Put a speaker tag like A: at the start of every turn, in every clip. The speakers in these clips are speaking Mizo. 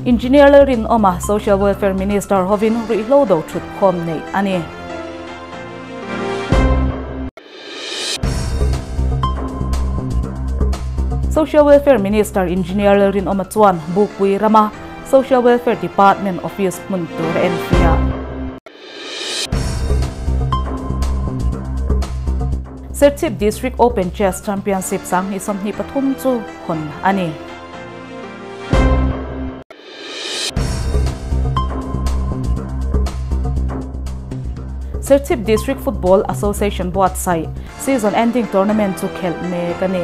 A: Engineer Lalrinawma, Social Welfare Minister hovin ruihhlo do thutkhawm neih a ni. Social Welfare Minister Engineer Lalrinawma chuan Bukpui rama Social Welfare Department Office hmun tur a enfiah. Serchhip District Open Chess Championship 2023 chu hawn a ni. Serchhip District Football Association buatsaih Season Ending Tournament chu khelh mek a ni.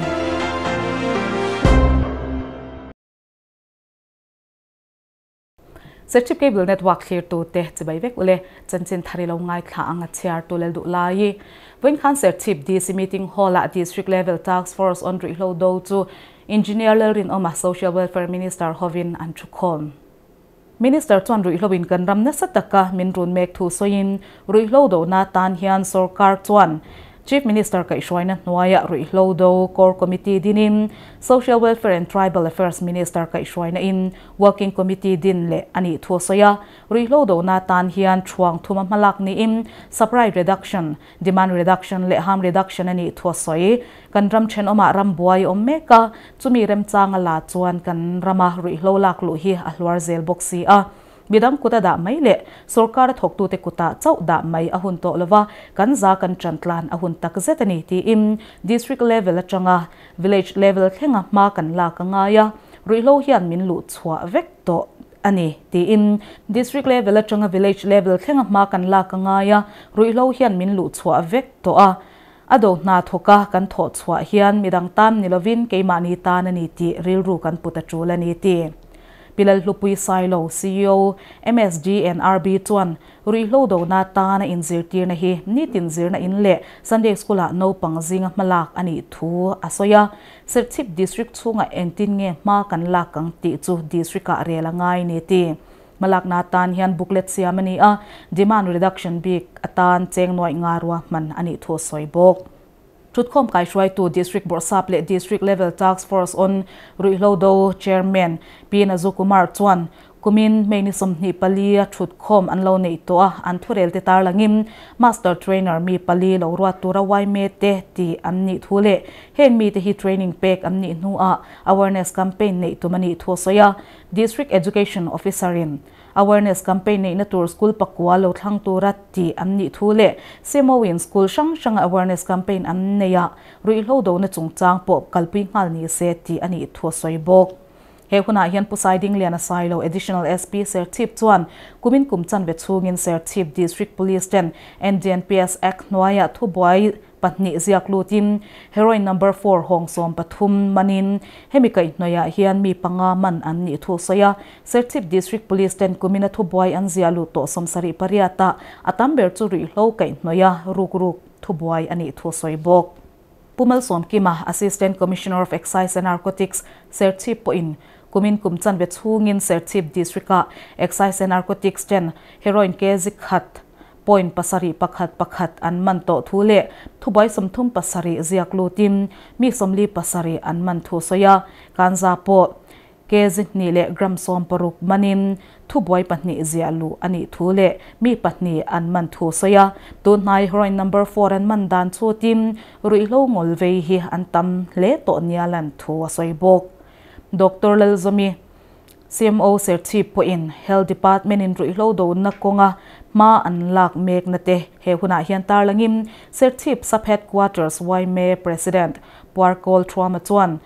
A: Serchhip Cable Network thlirtute chibai vek ule chanchin thar i lo ngaithla ang a chhiar tu lel duh lai. Vawiin khan Serchhip DC Meeting Hall-ah District Level Task Force on Ruihhlo Do chu Engineer Lalrinawma Social Welfare Minister hovin an thukhawm. Minister chuan ruihhlo in kan ram nasa taka min run mek thu sawiin ruihhlo dohna tan hian sorkar chuan Chief Minister kaihhruaina hnuaiah ruihhlo do Core Committee dinin Social Welfare and Tribal Affairs Minister kaihhruaina in Working Committee din leh a nih thu a sawi a. Ruihhlo dohna tan hian thuang thuma hmalak niin Supply Reduction, Demand Reduction leh Harm Reduction a nih thu a sawi. Kan ram thenawmah ram buai awm mek a, chumi remchanga la chuan kan rama ruihhlo lak luh hi a hluar zel bawk si a. Midang kuta dah mai leh sorkara thawktute kutah chauh dah mai a hun tawh lova, kan za kan tan tlan a hun tak zet a ni tiin District level atanga Village level thlenga hma kan lak a ngai a, ruihhlo hian min luh chhuah vek tawh a ni tiin District level atanga Village level thlenga hma kan lak a ngai a, ruihhlo hian min luh chhuah vek tawh a. A do hna thawka kan thawh chhuah hian midang tan ni lovin keimahni tan a ni tih rilru kan put a tul a ni ti. Pi Lalhlupui Sailo, ceo, MSDNRB chuan ruihhlo dona tana inzirtirna hi nitin zirna in leh Sunday School-ah naupang zinga hmalak a nih thu a sawi a. Serchhip District chhungah engtin nge hma kan lak ang tih chu District-ah rel a ngai ni ti. Hmalakna atan hian booklet siam a ni a, demand reduction bik atan cheng nuaih nga ruahman a nih thu a sawi bawk. Thutkhawm kaihruaitu District Bawrhsap leh District Level Task Force on Ruihhlo Do Chairman Pi Nazu Kumar chuan kumin May ni 24 a thutkhawm an lo neih tawh a, an thurel te tarlangin Master Trainer mi pali lo ruat tura yma te tih an nih thu leh heng mite hi training pek an nih hnuah awareness campaign neih tum a nih thu a sawi a. District Education Officer in Awareness Campaign neihna tur school pakua lo thlang tura tih an nih thu leh CMO in school hrang hranga Awareness Campaign an nei a, ruihhlo dona chungchang pawh kalpui nghal ni se tih a nih thu a sawi bawk. He hunah hian Pu Saidingliana Sailo Additional SP Serchhip chuan kumin kum chanve chhungin Serchhip District Police ten NDNPS Act hnuaiah thubuai pahnih ziak lutin heroin number four hawng 13 manin hemi kaihhnawihah hian mi panga man an nih thu sawi a. Serchhip District Police ten kumina thubuai an ziah luh tawh 78 ah a tam ber chu ruihhlo kaihhnawih a ruk ruk thubuai a nih thu sawi bawk. Pu Malsawmkima, Assistant Commissioner of Excise and Narcotics, Serchhip pawhin kumin kum chanve chhungin Serchhip District-ah Excise and Narcotics ten heroin kg khat Point pasarih pakhat pakhat an man tawh thu leh thubuai 37 ziak lutin mi 47 an man thu sawi a, kanza pawh kg hnih leh gram 60 manin thubuai pahnih ziah luh a nih thu leh mi pahnih an man thu sawi a, tunhnai heroin number four an man dan chhutin ruihhlo ngawl vei hi an tam hle tawh nia lan thu a sawi bawk. Doctor Lalzawmi. CMO Serchhip pawhin Health Department in ruihhlo dona kawnga hma an lak mekna te he hunah hian tarlangin Serchhip Sub Headquarters yma President Puarkawl Thuama chuan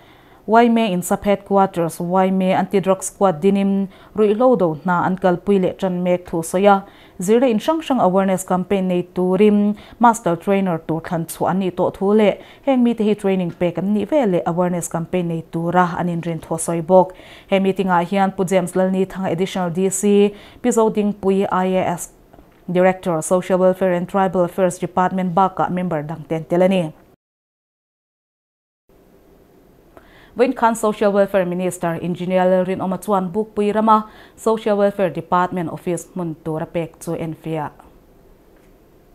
A: yma in Sub Headquarters yma Anti-Drug Squad dinin ruihhlo do hna an kalpui leh tan mek thu sawi a. Zirna in hrang hrang awareness campaign nei turin Master Trainer tur thlan chhuah an nih tawh thu leh heng mite hi training pek an nih ve leh awareness campaign nei tura an inrin thu a sawi bawk. He meeting ah hian Pu James Lalnithanga Additional DC, Pi Zodingpui IAS Director, Social Welfare and Tribal Affairs Department bakah member dang te an tel a ni. Vawiin khan Social Welfare Minister Engineer Lalrinawma chuan Bukpui rama Social Welfare Department Office hmun tur a pek chu enfiah.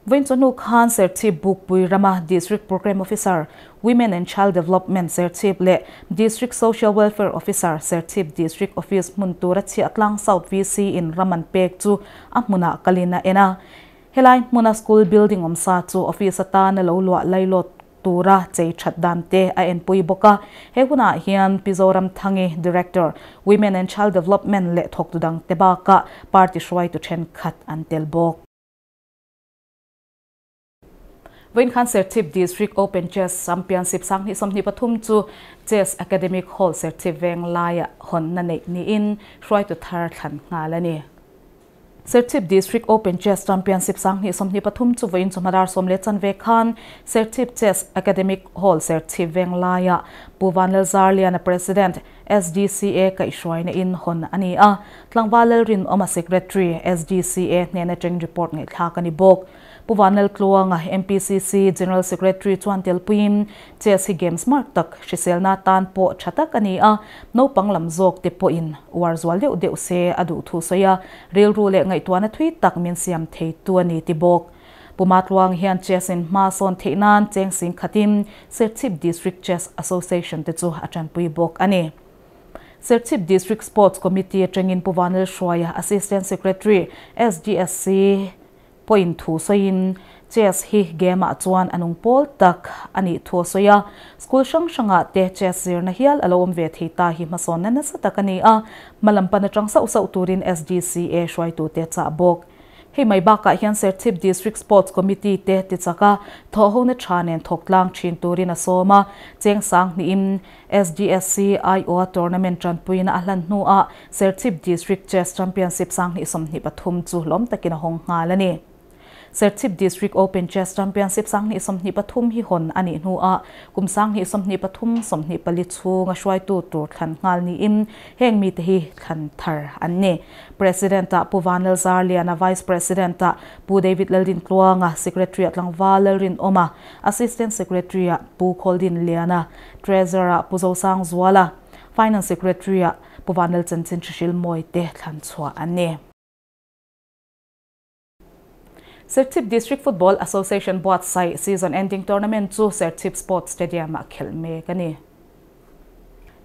A: Vawiin chawhnu khan Serchhip Bukpui rama District Programme Officer, Women and Child Development Serchhip leh District Social Welfare Officer, Serchhip District Office hmun tura Chhiahtlang South VC in ram an pek chu a hmunah kalin a en a. Helai hmuna school building awm sa chu office atana lo luah lailawt tura chei that dan te a enpui bawk a. He hunah hian Pi Zoramthangi, Director, Women and Child Development leh thawktu dangte bakah party hruaitu thenkhat an tel bawk. Vawiin khan Serchhip District Open Chess Championship 2023 chu Chess Academic Hall Serchhip Venglaiah hawnna neih niin hruaitu thar thlan nghal a ni. Serchhip District Open Chess Championship 2023 chu vawiin chawhma dar 10 chanve khan Serchhip Chess Academic Hall Serchhip Venglaiah Pu Vanlalzarliana President SDCA kaihhruaina in hawn a ni a, Tlangval Lalrinawma Secretary SDCA hnena teng report ngaihthlak a ni bawk. Pu Vanlaltluanga MPCC General Secretary chuan telpuiin chess hi game smart tak hriselna tan pawh tha tak a ni a, naupang lam zawk te pawhin uar zual deuh deuh se a duh thu sawi a, rilru leh ngaihtuahna thui tak min siam theitu a ni ti bawk. Pu Matluang hian chess in hma sawn theih nan cheng sing khatin Serchhip District Chess Association te chu a tanpui bawk a ni. Serchhip District Sports Committee atangin Pu Vanlalhruaia Assistant Secretary SDSC pawhin thu sawiin chess hi game ah chuan a nung pawl tak a nih thu a sawi a. School hrang hrangah te chess zirna hial a lo awm ve thei ta hi hmasawnna nasa tak a ni a, hmalam pan atang sauh sauh turin SDCA hruaitute chah bawk. Hei mai bakah hian Serchhip District Sports Committee te tichak a, thawhhona tha nen thawk tlang thin turin a sawm a, cheng sang hnihin SDSC aiawha tournament tanpuina a hlan hnuah Serchhip District Chess Championship 2023 chu hlawm takin a hawng nghal a ni. Serchhip District Open Chess Championship 2023 hi hawn a nih hnuah kum 2023, 24 chhunga hruaitu tur thlan nghal niin heng mite hi thlan thar an ni. President-ah Pu Vanlalzarliana, Vice President-ah Pu David Laldintluanga, Secretary-ah Tlangval Lalrinawma, Assistant Secretary-ah Pu Khawldinliana, Treasurer-ah Pu Zosangzuala, Finance Secretary-ah Pu Vanlalchanchin Hrisilmawi te thlan chhuah an ni. Serchhip District Football Association buatsaih season ending tournament chu Serchhip Sports Stadium-ah khelh mek a ni.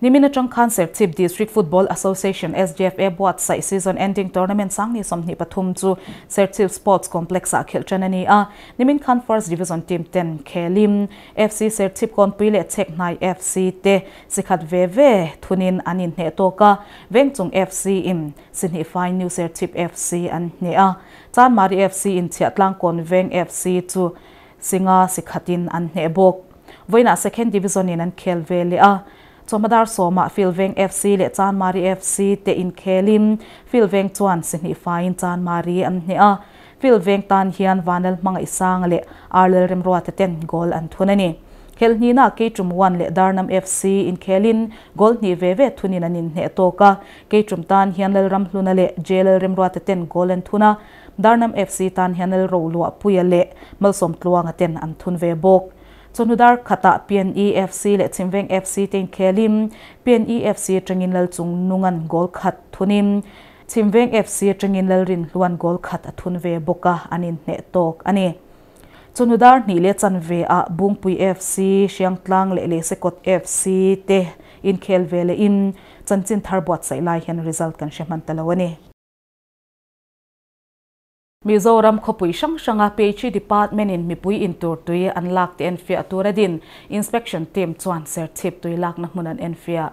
A: Nimin atang khan Serchhip District Football Association, SDFA, buatsaih season ending tournament 2023 chu Serchhip Sports Complex-ah khelh tan a ni a. Nimin khan First Division team ten khelin FC Serchhip Kawnpui leh Chhekhnai FC te si khat ve ve thunin an inhneh tawk a, Vengchung FC in si hnih fai New Serchhip FC an hneh a. Chanmari FC in Chhiahtlang Veng FC chu singa si khatin an hneh bawk. Vawiinah Second Division in an khel ve leh a. Chawhma dar 10-ah Filveng FC leh Chanmari FC te inkhelin Filveng chuan si hnih faiin Chanmari an hneh a. Filveng tan hian Vanlal Hmangaihsanga leh Arlel Remruata ten goal an thun a ni. Khelhnihna Keitum 1 leh Darnam FC inkhelin goal hnih ve ve thunin an inhneh tawk a. Keitum tan hian Lalramhluna leh J Lalremruata ten goal an thun a. Darnam FC tan hian Lalro Luahpuia leh Malsawmtluanga ten an thun ve bawk. Chawhnu dar khatah PNE FC leh Chhimveng FC te inkhelin PNE FC atangin Lalchungnungan goal khat thunin Chhimveng FC atangin Lalrinhluan goal khat a thun ve bawk a, an inhneh tawk a ni. Chawhnu dar 2:15-ah Bungpui FC, Hriangtlang leh Leisekawt FC te inkhel ve lehin chanchin thar buatsaih lai hian result kan hre hman ta lo a ni. Mizoram khawpui hrang hranga PHE Department in mipui intur tui an lak te enfiah tur a din Inspection Team chuan Serchhip tui lakna hmun an enfiah.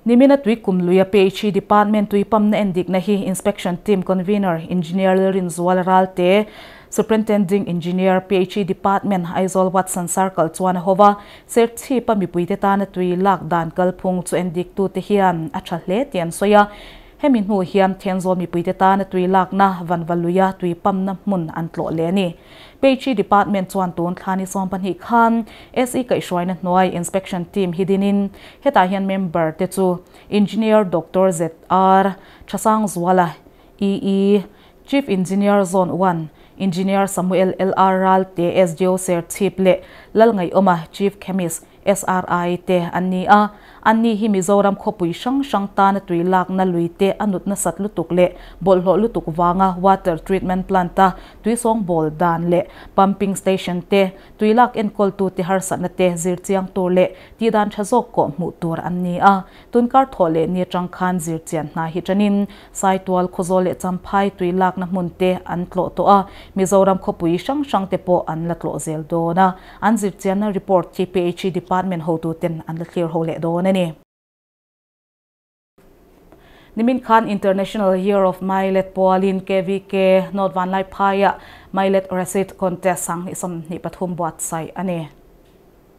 A: Nimina tui kum luia PHE Department tui pump-na endikna hi Inspection Team Convener Engineer Lalrinzuala Ralte, Superintending Engineer PHE Department Aizawl Watson Circle chuan a hova. Serchhip-a mipui te tana tui lak dan kalphung chu endik tute hian a tha hle tih an sawi a. Hemi hnu hian Thenzawl mipui te tana tui lakna Vanvaluia tui pump-na hmun an tlawh leh a ni. PHE Department chuan tun thla ni 12 khan SE kaihhruaina hnuai Inspection Team hi dinin hetah hian member te chu Engineer Doctor ZR Thasangzuala EE Chief Engineer Zone 1, Engineer Samuel LR Ralte SDO Serchhip leh Lalngaiawma Chief Chemist SRI te an ni a. Anni hi Mizoram khawpui hrang hrang tana tui lakna lui te a nut nasat lutuk leh bawlhhlawh lutuk vanga water treatment plant a tui sawngbawl dan leh pumping station te tui lak enkawltu te harsatna te zir chiang tur leh tih dan tha zawk kawh hmuh tur an ni a. Tunkar thawh leh ni atang khan zir chian hna hi tanin Saitual Khawzawl leh Champhai tui lakna hmun te an tlawh tawh a, Mizoram khawpui hrang hrang te pawh an la tlawh zel dawn a. An zir chianna report khi PHE department hotu ten an la thlir ho leh dawn a ni. Nimin khan International Year of Millet pualin KVK North Vanlaiphaiah Millet Recit Contest 2023 buatsaih a ni.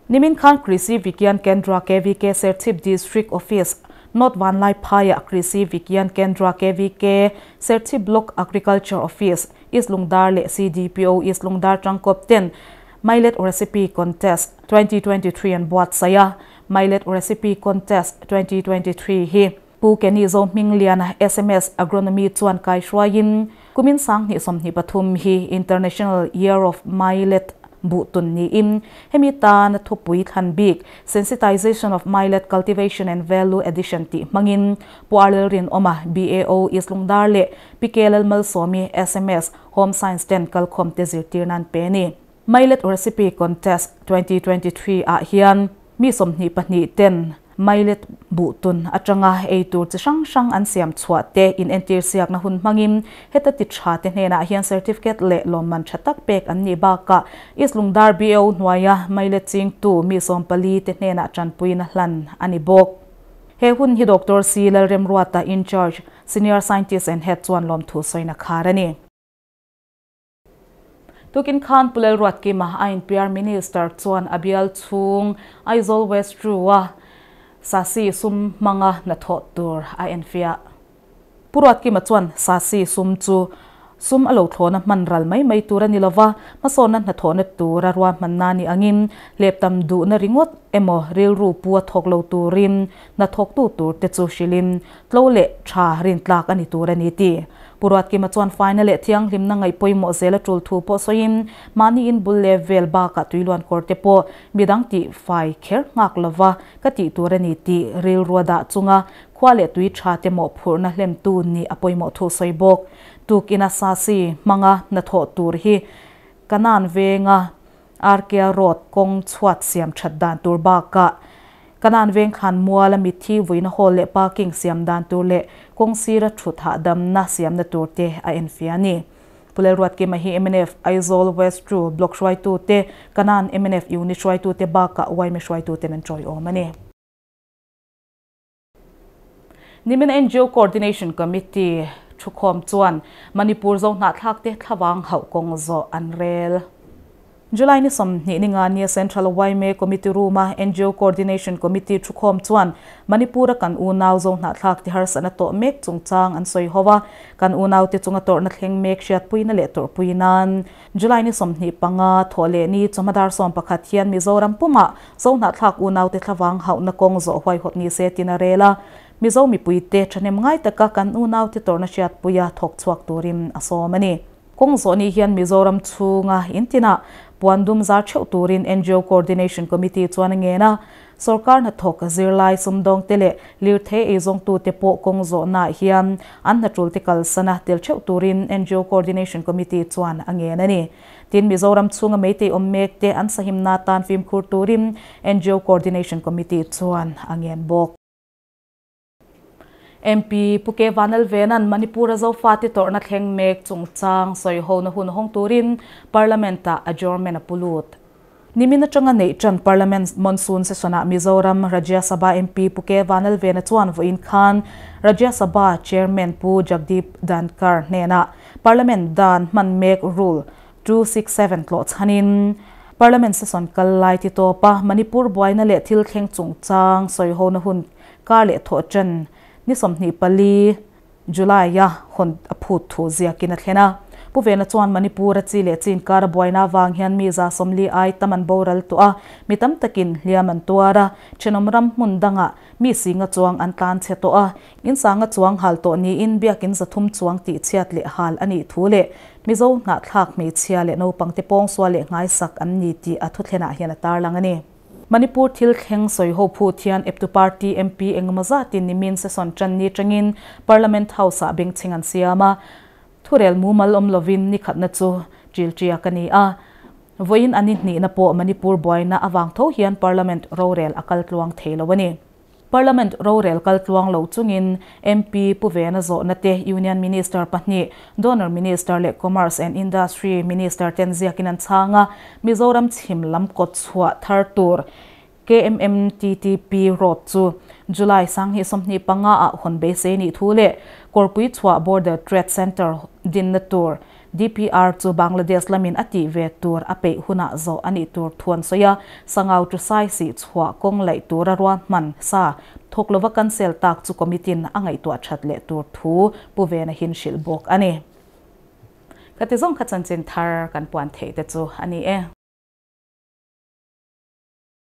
A: Nimin khan Krishi Vigyan Kendra KVK Serchhip District Office North Vanlaiphaiah Krishi Vigyan Kendra KVK Serchhip Block Agriculture Office East Lungdar leh CDPO East Lungdar tangkawp ten Millet Recipe Contest 2023 an buatsaih a. Millet Recipe Contest 2023 hi Pu Kenny Zohmingliana sms Agronomy chuan kaihruaiin kumin 2023 hi International Year of Millet buhtun niin hemi tan thupui thlan bik Sensitization of Millet Cultivation and Value Addition tih hmangin Puarlel Rinawma BAO East Lungdar leh Pi Kelal Malsawmi sms Home Science ten kalkhawm te zirtir nan pe ni. Millet Recipe Contest 2023 ah hian mi 22 ten Millet buhtun atanga ei tur chi hrang hrang an siam chhuah te in entir siakna hun hmangin heta ti tha te hnenah hian certificate leh lawmman tha tak pek an nih bakah East Lungdar BO hnuaia Millet chingtu mi 14 te hnenah tanpuina hlan a ni bawk. He hun hi Dr. C. Lalremruata in charge Senior Scientist and Head chuan lawmthu sawina khar a ni. Tukin khan Pu Lalruatkima a inpiar Minister chuan a bial chhung Aizawl West Ru-a Sasi sum hmanga hnathawh tur a enfiah. Pu Ruatkima chuan Sasi sum chu sum a lo thlawna hman ral mai mai tur a ni lova, hmasawnna hnathawhna tura ruahmanna ni angin hleptam duhna ringawt emaw rilru pu a thawk lo turin hnathawktu tur te chu hrilhin tlo leh tha rintlak a ni tur a ni ti. Pu Ruatkima chuan faina leh thianghlimna ngaih pawimawh zel a tul thu pawh sawiin mahni in bul leh vel bakah tuiluan kawr te pawh midang tih fai kher nghak lova ka tih tur a ni tih rilru a dah chunga khua leh tui tha te mawhphurhna hlemtu nih a pawimawh thu sawi bawk. Tukina Sasi hmanga hnathawh tur hi Kanan venga Arkia Road kawng chhuat siam that dan tur bakah Kanan veng khan muala mithi vuina hall leh parking siam dan tur leh kawng sira thut hahdamna siamna tur te a enfiah a ni. Pu Lalruatkima hi mnf Aizawl West Ru Block hruaitu te, Kanan mnf Unit hruaitu te bakah YMA hruaitu ten an tawiawm a ni. Nimin NGO Coordination Committee thukhawm chuan Manipur Zohnahthlak te thlavang hauh kawng zawh an rel. July ni 20 ni nga nia Central YMA Committee Room-a NGO Coordination Committee thukhawm chuan Manipur-a kan unau Zohnahthlak te harsatna tawh mek chungchang an sawi ho a, kan unau te chunga tawrhna thleng mek hriatpuina leh tawrhpui nan July ni 25 thawh leh ni chawhmadar 11 hian Mizoram pumah Zohnahthlak unau te thlavang hauhna kawng zawh huaihawt ni se tin a rel a, Mizo mipuite thahnem ngai taka kan unau te tawrhna hriatpuia thawk chhuak turin a sawm a ni. Kawng zawh ni hian Mizoram chhunga intinah puan dum zar theuh turin NGO Coordination Committee chuan a ngen a, sorkar hnathawk zirlai sumdawng te leh lirthei eizawngtute pawh kawng zawhnaah hian an hnatul te kalsana tel theuh turin NGO Coordination Committee chuan a ngen a ni. Tin, Mizoram chhunga meitei awm mek te an sahimna tan fimkhur turin NGO Coordination Committee chuan a ngen bawk. MP Pu Ke Vanlalvena'n Manipur-a Zofate tawrhna thleng mek chungchang sawihona hun hawng turin Parliament-ah adjournment a pu lut. Nimin atanga neih tan Parliament monsoon session-ah Mizoram Rajya Sabha MP Pu Ke Vanlalvena chuan vawiin khan Rajya Sabha Chairman Pu Jagdeep Dhankhar hnenah Parliament dan hman mek Rule 267 tlawh chhanin Parliament session kal lai ti tawpa Manipur buaina leh thil thleng chungchang sawihona hun kar leh thawh tan ni 24 July-a hawn a phut thu ziakin a thlen a. Pu Vena chuan Manipur-a chi leh chin kar a buaina avang hian mi 140 ai tam an boral tawh a, mi tam takin hliam an tuar a, thenawm ram hmun dangah mi singa chuang an tlan chhe tawh a, in sanga chuang hal tawh niin biakin 300 chuang tih chhiat leh hal a nih thu leh Mizo hnahthlak hmeichhia leh naupangte pawngsual leh nghaisak an ni tih a thuthlenah hian a tarlang a ni. Manipur thil thleng sawi ho phut hian eptu party MP engemaw zatin nimin session tan ni tangin Parliament House-ah bengchheng an siam a, thurel mumal awm lovin ni khatna chu ṭil ṭiak a ni a. Vawiin a ni hnihna pawh Manipur buaina avang tho hian Parliament rorel a kal tluang thei lo a ni. Parliament rorel kal tluang lo chungin MP Pu Vena zawhna te Union Minister pahnih, Donor Minister leh Commerce and Industry Minister ten ziakin an chhang a, Mizoram chhim lam kawt chhuah thar tur KMMTTP road chu July 2025 ah hawn beisei nih thu leh Kawrpui chhuah Border Trade Centre dinna tur DPR chu Bangladesh lamin a tih ve tur a peih hunah zawh a nih tur thu an sawi a, Sangau chu sai sih chhuah kawng laih tura ruahman sa thawk lova cancel tak chu committee-in a ngaihtuah that leh tur thu Pu Vena hin hrilh bawk a ni. Ka ti zawng kha chanchin thar kan puan theih te chu a ni e.